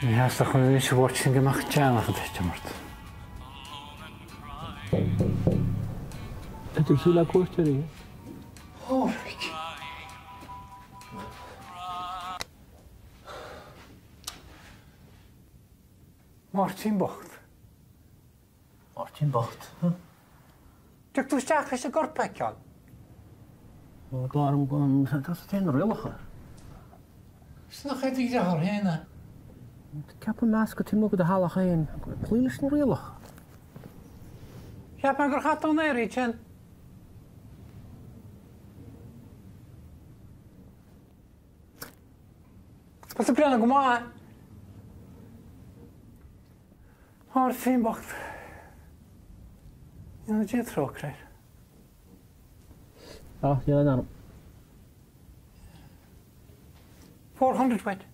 Ní theastódh uaim anois a Mháirtín go mbeadh deannach ag titim ort. Tá tú ag súil le cuairteoirí? Pádraig! Máirtín bocht. Máirtín bocht, huh? Dtiocfaidh tú isteach leis an gcorp a fheiceáil? Ó, dar liom go dteastaíonn na rialacha. Is nach é do dheartháir féin é? Ceapaim meas go taobh amuigh de do theaghlach féin, cloí leis na rialacha. Cheap mé gur chaith tú an aer iad sin. Tá tú breathnaithe go maith. Máirtín bocht. Go ndéana Dia trócaire air. Ah, níl aon arm. 400 quid.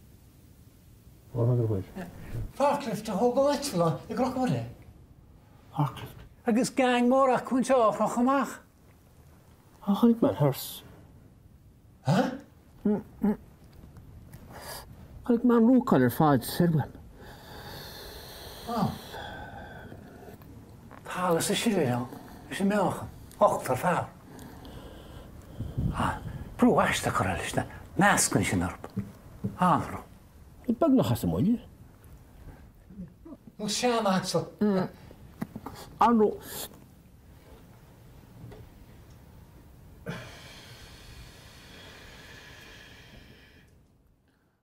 400 quid. Forklift a thóg an eitleán i gCnoc Mhuire. Forklift. Agus gang mór acu anseo á chrochadh amach. Ah, chonaic mé an hearse. Huh? Chonaic mé an rucáil ar fad soir uaim. Ah. Tá allas a sileadh ann leis an meáchan, ochtar fear. Ah, brú aisteach curtha leis na meascáin sin orthu. Anró. Beagnach as an mbaile. Nó sean-Axel. Anró.